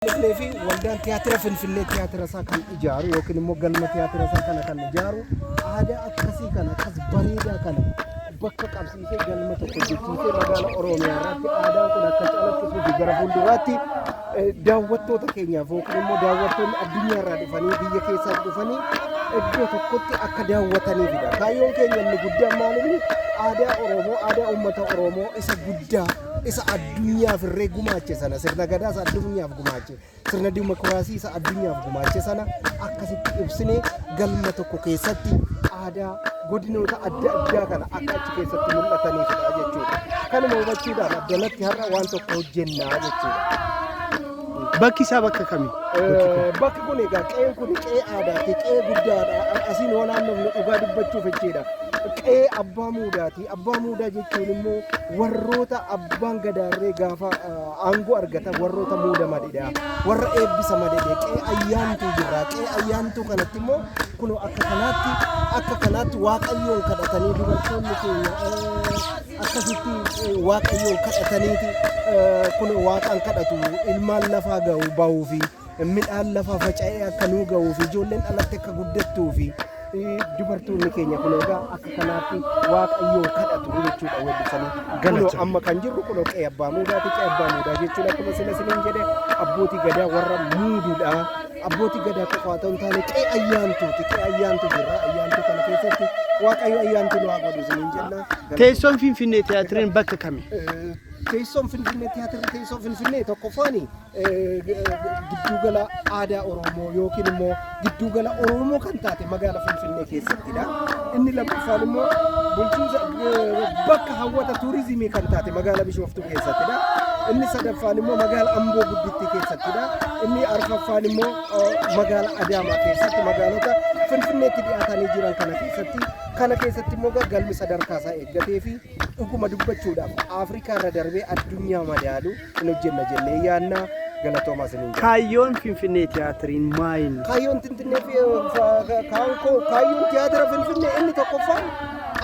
Finfinnee fi waldaan tiyaatira Finfinnee tiyaatira isaa kan ijaaru yookiin immoo galma tiyaatira isaa kana kan ijaaru aadaa akkasii kana akkas bareedaa kana bakka qabsiisee galma tokko hojjechiisee magaala Oromiyaa irratti aadaan kun akka calaqqisuu fi gara fuulduraatti daawwattoota keenyaaf yookiin immoo daawwattoonni addunyaa irraa dhufanii biyya keessaa dhufanii iddoo tokkotti akka daawwataniifidha. Kaayyoon keenya inni guddaan maal inni aadaa Oromoo, aadaa uummata Oromoo isa guddaa isa addunyaaf irree gumaache sana sirna gadaa isa addunyaaf gumaache sirna dimokiraasii isa addunyaaf gumaache sana akkasitti ibsinee galma tokko keessatti aadaa godinoota adda addaa kana akka achi keessatti mul'ataniifidha jechuudha. Kanuma hubachuudhaan addanatti har'a waan tokko hojjennaa jechuudha. Bakki isaa bakka kami? Bakki kun egaa qe'een kun qe'ee aadaati, qe'ee guddaadha. Asiin yoo naannofnu dhugaa dubbachuuf jechuudha. Qe'ee abbaa muudaati. Abbaa muudaa jechuun immoo warroota abbaan gadaarree gaafa aangoo argatan warroota muudamanidha. Warra eebbisamanidha. Qe'ee ayyaantuu jirra. Qe'ee ayyaantuu kanatti immoo kunoo akka kanaatti akka kanaatti waaqayyoon kadhatanii dubartoonni keenya akkasitti waaqayyoon kadhataniiti kunoo waaqaan kadhatu ilmaan lafaa ga'u ba'uu fi midhaan lafaa faca'ee akka nuu ga'uu fi ijoolleen dhalatte akka guddattuu fi dubartoonni keenya kun egaa akka kanaatti waaqayyoon kadhatu jechuudha weellisanii. Kunoo amma kan jirru kunoo qe'ee abbaa muudaati. Qe'ee abbaa muudaa jechuun akkuma sila isiniin jedhe abbootii gadaa warra muuduudha. Abbootii gadaa qofaa otoo hin taane qe'ee ayyaantuuti. Qe'ee ayyaantu jirra. Ayyaantuu kana keessatti waaqayyo ayyaantuu nu haa godhu isiniin jenna. Teessoon Finfinnee Tiyaatiriin bakka kami? Teessoon Finfinnee Tiyaatirri teessoo Finfinnee tokkoffaani giddugala aadaa Oromoo yookiin immoo giddugala Oromoo kan taate magaala Finfinnee keessattidha. Inni lammaffaan immoo bulchiinsa bakka hawwata turizimii kan taate magaala Bishooftuu keessattidha. Inni sadaffaan immoo magaala Amboo guddittii keessattidha. Inni arfaffaan immoo magaala Adaamaa keessatti magaalota Finfinneetti dhiyaatanii jiran kana keessatti kana keessatti immoo galmi sadarkaa isaa eeggatee fi dhuguma dubbachuudhaaf Afrikaa irra darbee addunyaa madaalu hin hojjenna jennee yaanna galatoomaa isiniin jenna. Kaayyoon Finfinnee Tiyaatiriin maayini? Kaayyoon Finfinnee fi kaayyoon tiyaatira Finfinnee inni tokkoffaan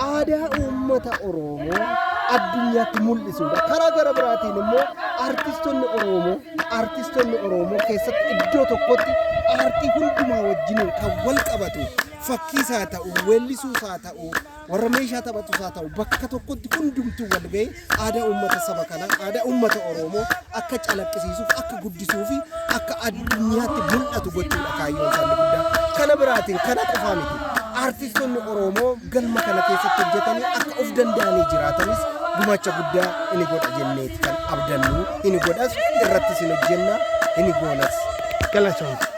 aadaa uummata Oromoo addunyaatti mul'isuudha. Karaa gara biraatiin immoo artistoonni Oromoo artistoonni Oromoo keessatti iddoo tokkotti aartii hundumaa wajjiniin kan wal qabatu fakkiis haa ta'u, weellisuus haa ta'u, warra meeshaa taphatus haa ta'u bakka tokkotti hundumtuu wal ga'ee aadaa uummata saba kanaa, aadaa uummata Oromoo akka calaqqisiisuuf, akka guddisuu fi akka addunyaatti mul'atu gochuudha kaayyoon isaanii guddaa. Kana biraatiin kana qofaa miti. Artistoonni Oromoo galma kana keessatti hojjetanii akka of danda'anii jiraatanis gumaacha guddaa inni godha jenneeti kan abdannu inni godhas irrattis hin hojjenna inni goonas. Galatooma.